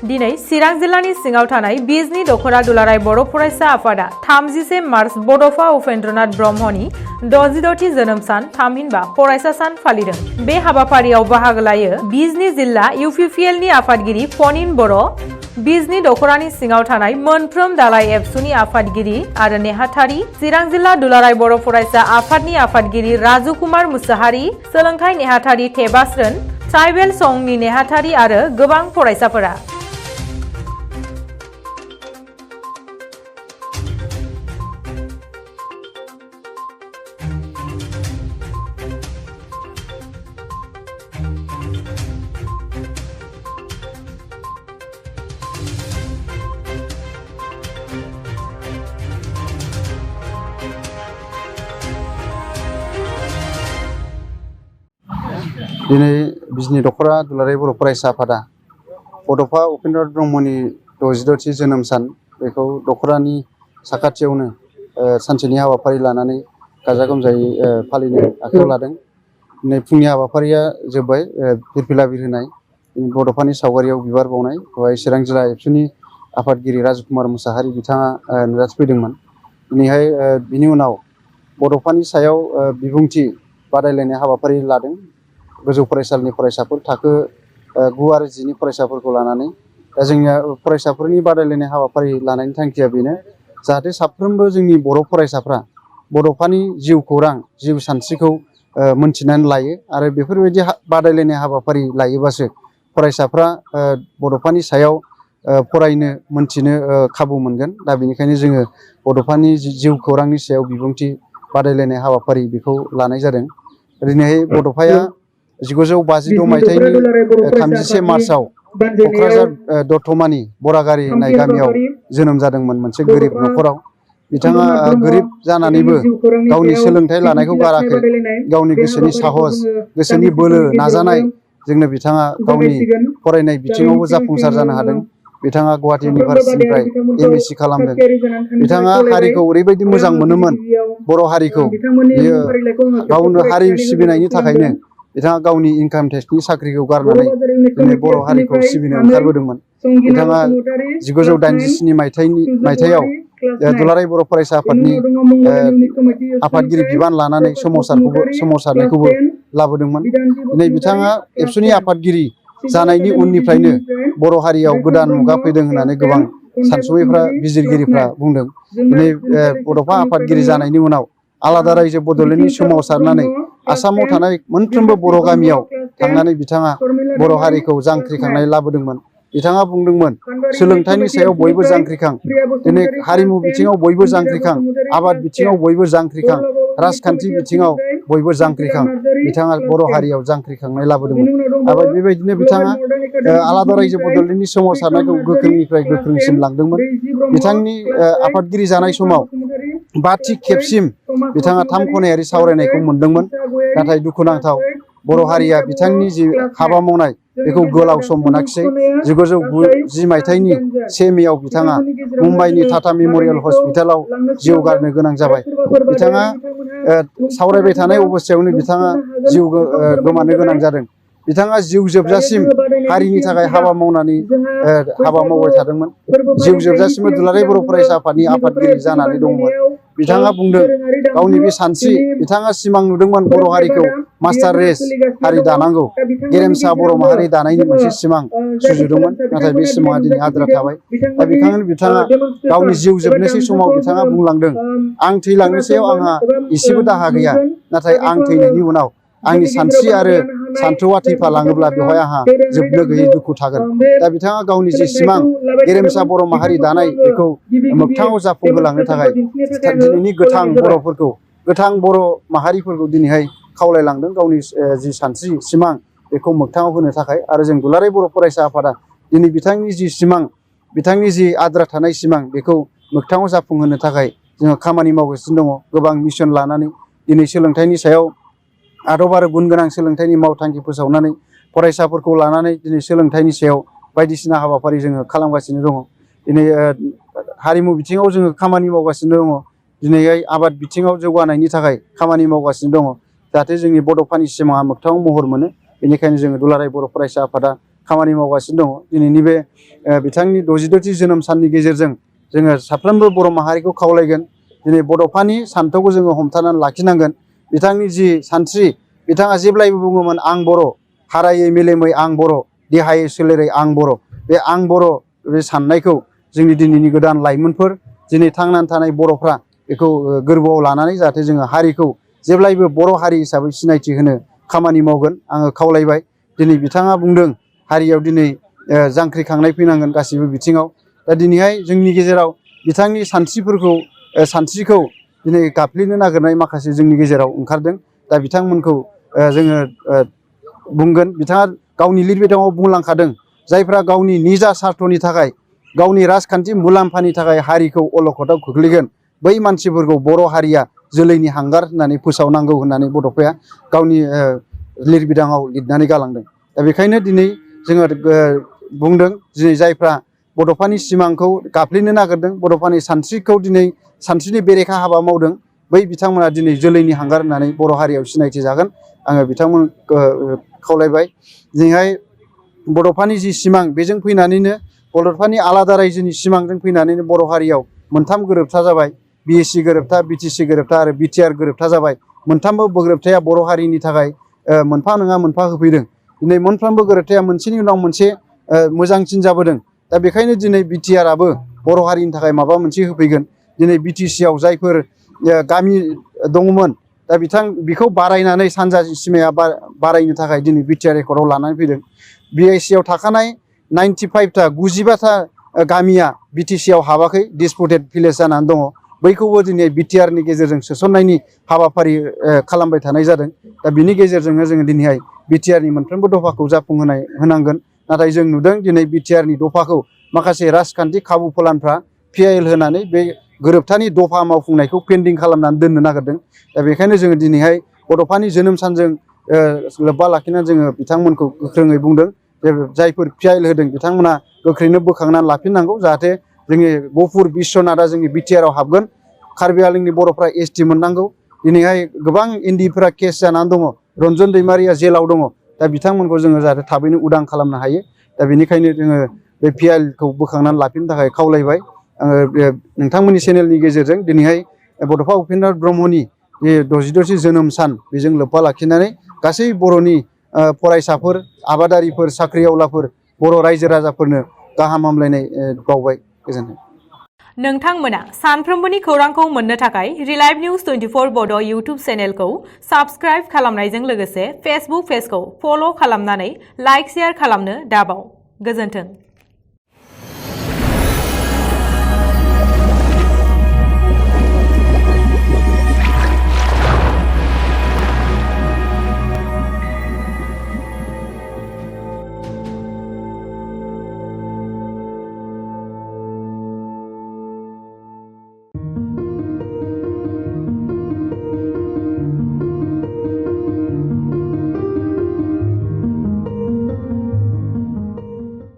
दिनै चिरां जिल्लानि सिङाव थानाय बिजनी दख'रा दुलाराय बर' फरायसा आफादा 31 मार्च बड'फा उपेन्द्रनाथ ब्रह्मनि 66थि जोनोम सान थामहिनबा फरायसा सान फालिदों। बे हाबाफारियाव बाहागो लायो बिजनी जिल्ला इउपिपिएलनि आफादगिरि फनिन बर', बिजनी दख'रानि सिङाव थानाय मोनफ्रोम दालाय एबसुनि आफादगिरि आरो नेहाथारि, चिरां जिल्ला दुलाराय बर' फरायसा आफादनि आफादगिरि राजु कुमार मुसाहारि, सोलोंथाइ नेहाथारि थेबास्रोन, ट्राइबेल संघनि नेहाथारि आरो गोबां फरायसाफोरा। दिनै बिजनी दख'रा दुलाराय बर' फरायसा आफादा बड'फा उपेन्द्रनाथ ब्रह्मनि 66थि जोनोम सान बेखौ दख'रानि साखाथियावनो सानसेनि हाबाफारि लानानै गाजा गोमजायै फालिनो आखायाव लादों। दिनै फुंनि हाबाफारिया जोब्बाय, फिरफिला बिरहोनाय, बड'फानि सावगारियाव बिबार बावनाय, बेवहाय चिरां जिल्ला एबसुनि आफादगिरि राजु कुमार मुसाहारि बिथाङा नुजाथिफैदोंमोन। दिनैहाय बिनि उनाव बड'फानि सायाव बिबुंथि बादायलायनाय हाबाफारि लादों। गोजौ फरायसालिनि फरायसाफोर थाखो 9 आरो 10नि फरायसाफोरखौ लानानै। दा जोंनिया फरायसाफोरनि बादायलायनाय हाबाफारि लानायनि थांखिया बेनो, जाहाथे साफ्रोमबो जोंनि बर' फरायसाफ्रा बड'फानि जिउ खौरां, जिउ सानस्रिखौ मोनथिनानै लायो आरो बेफोरबायदि बादायलायनाय हाबाफारि लायोबासो फरायसाफ्रा बड'फानि सायाव फरायनो मोनथिनो खाबु मोनगोन। दा बेनिखायनो जोङो बड'फानि जिउ खौरांनि सायाव बिबुंथि बादायलायनाय हाबाफारि बेखौ लानाय जादों। दिनैहाय बड'फाया 1952 मायथाइनि 31 मार्चआव क'क्राझार दतमानि बरागारि होननाय गामियाव जोनोम जादोंमोन, मोनसे गोरिब न'खराव। बिथाङा गोरिब जानानैबो गावनि सोलोंथाइ लानायखौ गाराखै, गावनि गोसोनि साहस, गोसोनि बोलो, नाजानाय जोंनो बिथाङा गावनि फरायनाय बिथिङावबो जाफुंसार जानो हादों। बिथाङा गुवाहाटी इउनिभारसिटिनिफ्राय MSc खालामदों। बिथाङा हारिखौ ओरैबायदि मोजां मोनोमोन, बर' हारिखौ, बियो गावनो हारि सिबिनायनि थाखायनो बिथाङा गावनि इनकाम टेक्सनि साख्रिखौ गारनानै दिनै बर' हारिखौ सिबिनो ओंखारबोदोंमोन। बिथाङा 1987 मायथाइयाव दुलाराय बर' फरायसा आफादनि आफादगिरि बिबान लानानै सोमावसारनायखौबो लाबोदोंमोन। दिनै बिथाङा एबसुनि आफादगिरि जानायनि उननिफ्रायनो बर' हारियाव गोदान मुगा फैदों होननानै गोबां सानसुमैफ्रा, बिजिरगिरिफ्रा बुंदों। दिनै बड'फा आफादगिरि जानायनि उनाव आलादा रायजो बड'लेण्डनि सोमावसारनानै आसामाव थानाय मोनफ्रोमबो बर' गामियाव थांनानै बिथाङा बर' हारिखौ जांख्रिखांनाय लाबोदोंमोन। बिथाङा बुंदोंमोन, सोलोंथाइनि सायाव बयबो जांख्रिखां, दिनै हारिमु बिथिङाव बयबो जांख्रिखां, आबाद बिथिङाव बयबो जांख्रिखां, राजखान्थि बिथिङाव बयबो जांख्रिखां। बिथाङा बर' हारियाव जांख्रिखांनाय लाबोदोंमोन। आरो बेबायदिनो बिथाङा आलादा रायजो बड'लेण्डनि सोमावसारनायखौ गोख्रोंनिफ्राय गोख्रोंसिन लांदोंमोन। बिथांनि आफादगिरि जानाय समाव 5थि खेबसिम बिथाङा 3 खनायारि सावरायनायखौ मोनदोंमोन। नाथाय दुखुनांथाव, बर' हारिया बिथांनि जि हाबा मावनाय बेखौ गोलाव सम मोनाखिसै। 1990 मायथाइनि 1 मेआव बिथाङा मुम्बाइनि टाटा मेम'रियेल हस्पिटालाव जिउ गारनो गोनां जाबाय। बिथाङा सावरायबाय थानाय अबस्थायावनो बिथाङा जिउ गोमानो गोनां जादों। बिथाङा जिउ जोबजासिम हारिनि थाखाय हाबा मावबाय थादोंमोन। जिउ जोबजासिमबो दुलाराय बर' फरायसा आफादनि आफादगिरि जानानै दंमोन। बिथाङा बुंदों, गावनि बे सानस्रि, बिथाङा सिमां नुदोंमोन बर' हारिखौ मास्टार रेस हारि दानांगौ, गेरेमसा बर' माहारि दानायनि मोनसे सिमां सुजुदोंमोन। नाथाय बे सिमाङा दिनै आद्रा थाबाय। दा बेखायनो बिथाङा गावनि जिउ जोबनोसै समाव बिथाङा बुंलांदों, आं थैलांनोसैयाव आंहा एसेबो दाहा गैया, नाथाय आं थैनायनि उनाव आंनि सानस्रि आरो सान्थौआ थैफालाङोब्ला बेवहाय आंहा जोबनो गैयै दुखु थागोन। दा बिथाङा गावनि जि सिमां, गेरेमसा बर' माहारि दानाय, बेखौ मोगथाङाव जाफुंहोलांनो थाखाय दिनैनि गोथां बर'फोरखौ, गोथां बर' माहारिफोरखौ दिनैहाय खावलायलांदों गावनि जि सानस्रि, सिमां, बेखौ मोगथाङाव होनो थाखाय। आरो जों दुलाराय बर' फरायसा आफादा दिनै बिथांनि जि सिमां, बिथांनि जि आद्रा थानाय सिमां, बेखौ मोगथाङाव जाफुंहोनो थाखाय जोङो खामानि मावगासिनो दङ। गोबां मिशन लानानै दिनै सोलोंथाइनि सायाव आदब आरो गुन गोनां सोलोंथाइनि मावथांखि फोसावनानै फरायसाफोरखौ लानानै दिनै सोलोंथाइनि सायाव बायदिसिना हाबाफारि जोङो खालामगासिनो दङ। दिनै हारिमु बिथिङाव जोङो खामानि मावगासिनो दङ। दिनैहाय आबाद बिथिङाव जौगानायनि थाखाय खामानि मावगासिनो दङ, जाहाथे जोंनि बड'फानि सिमाङा मोगथाङाव महर मोनो। बेनिखायनो जोङो दुलाराय बर' फरायसा आफादा खामानि मावगासिनो दङ। दिनैनि बे बिथांनि 66थि जोनोम साननि गेजेरजों जोङो साफ्रोमबो बर' माहारिखौ खावलायगोन दिनै बड'फानि सान्थौखौ जोङो हमथानानै लाखिनांगोन। बिथांनि जि सानस्रि बिथाङा जेब्लायबो बुङोमोन आं बर', हारायै मेलेमै आं बर', देहायै सोलेरै आं बर'। बे आं बर' बे साननायखौ जोंनि दिनैनि गोदान लाइमोनफोर दिनै थांनानै थानाय बर'फ्रा बेखौ गोरबोआव लानानै जाहाथे जोङो हारिखौ जेब्लायबो बर' हारि हिसाबै सिनायथि होनो खामानि मावगोन आङो खावलायबाय। दिनै बिथाङा बुंदों हारियाव दिनै जांख्रिखांनाय फैनांगोन गासिबो बिथिङाव। दा दिनैहाय जोंनि गेजेराव बिथांनि सानस्रिखौ दिनै गाबज्रिनो नागिरनाय माखासे जोंनि गेजेराव ओंखारदों। दा बिथांमोनखौ जोङो बुंगोन। बिथाङा गावनि लिरबिदाङाव बुंलांखादों जायफ्रा गावनि निजा सार्थनि थाखाय गावनि राजखान्थि मुलाम्फानि थाखाय हारिखौ अलखदाव खोख्लैगोन बै मानसिफोरखौ बर' हारिया जोलैनि हांगार होननानै फोसावनांगौ होननानै बड'फाया गावनि लिरबिदाङाव लिरनानै गालांदों। दा बेखायनो दिनै जोङो बुंदों दिनै जायफ्रा बड'फानि सिमांखौ गाफ्लेनो नागिरदों बड'फानि सानस्रिनि बेरेखा हाबा मावदों बै बिथांमोना दिनै जोलैनि हांगार होननानै बर' हारियाव सिनायथि जागोन। आङो बिथांमोन खावलायबाय। दिनैहाय बड'फानि जि सिमां बेजों फैनानैनो बड'फानि आलादा रायजोनि सिमांजों फैनानैनो बर' हारियाव मोनथाम गोरोबथा जाबाय। BSc गोरोबथा, BTC गोरोबथा आरो BTR गोरोबथा जाबाय। मोनथामबो गोरोबथाया बर' हारिनि थाखाय मोनफा नङा मोनफा होफैदों। दिनै मोनफ्रोमबो गोरोबथाया मोनसेनि उनाव मोनसे मोजांसिन जाबोदों। दा बेखायनो दिनै BTRआबो बर' हारिनि थाखाय माबा मोनसे होफैगोन। दिनै BTC आव जायफोर गामि दङमोन दा बिखौ बारायनानै सानजा सिमाया बारायनो थाखाय दिनै BTR एकर्डआव लानानै फैदों। BIC आव थाखानाय 95टा गामिया BTC आव हाबाखै, डिसपुटेड भिलेज जानानै दङ। बैखौबो दिनै BTRनि गेजेरजों सोसननायनि हाबाफारि खालामबाय थानाय जादों। दा बिनि गेजेरजोंनो जोङो दिनैहाय BTRनि मोनफ्रोमबो दफाखौ होनांगोन। नाथाय जों नुदों दिनै BTRनि दफाखौ माखासे राजखान्थि खाबु फलानफ्रा PIL होनानै बे गोरोबथानि दफा मावफुंनायखौ पेन्डिं खालामनानै दोननो नागिरदों। दा बेखायनो जोङो दिनैहाय बड'फानि जोनोम सानजों लोब्बा लाखिनानै जोङो बिथांमोनखौ गोख्रोङै बुंदों जे जायफोर PIL होदों बिथांमोना गोख्रैनो बोखांनानै लाफिननांगौ जाहाथे जोंनि गफुर बिस्वनाथआ जोंनि BTRआव हाबगोन। कार्बि आंलंनि बर'फ्रा ST मोननांगौ। दिनैहाय गोबां एनडिफोरा केस जानानै दङ। रन्जन दैमारिया जेलाव दङ। दा बिथांमोनखौ जोङो जाहाथे थाबैनो उदां खालामनो हायो। दा बेनिखायनो जोङो बे PILखौ बोखांनानै लाफिननो थाखाय खावलायबाय। आङो नोंथांमोननि चेनेलनि गेजेरजों दिनैहाय बड'फा उपेन्द्र ब्रह्मनि जे 66थि जोनोम सान बेजों लोब्बा लाखिनानै गासै बर'नि फरायसाफोर, आबादारिफोर, साख्रिआवलाफोर, बर' रायजो राजाफोरनो गाहाम हामलायनाय बावबाय। गोजोन्थों। नोंथांमोना सानफ्रोमबोनि खौरांखौ मोननो थाखाय रिलाइभ निउज 24 बड' इउटुब चेनेलखौ साबस्क्राइब खालामनायजों लोगोसे फेसबुक पेजखौ फल' खालामनानै लाइक शेयार खालामनो दाबाव। गोजोन्थों।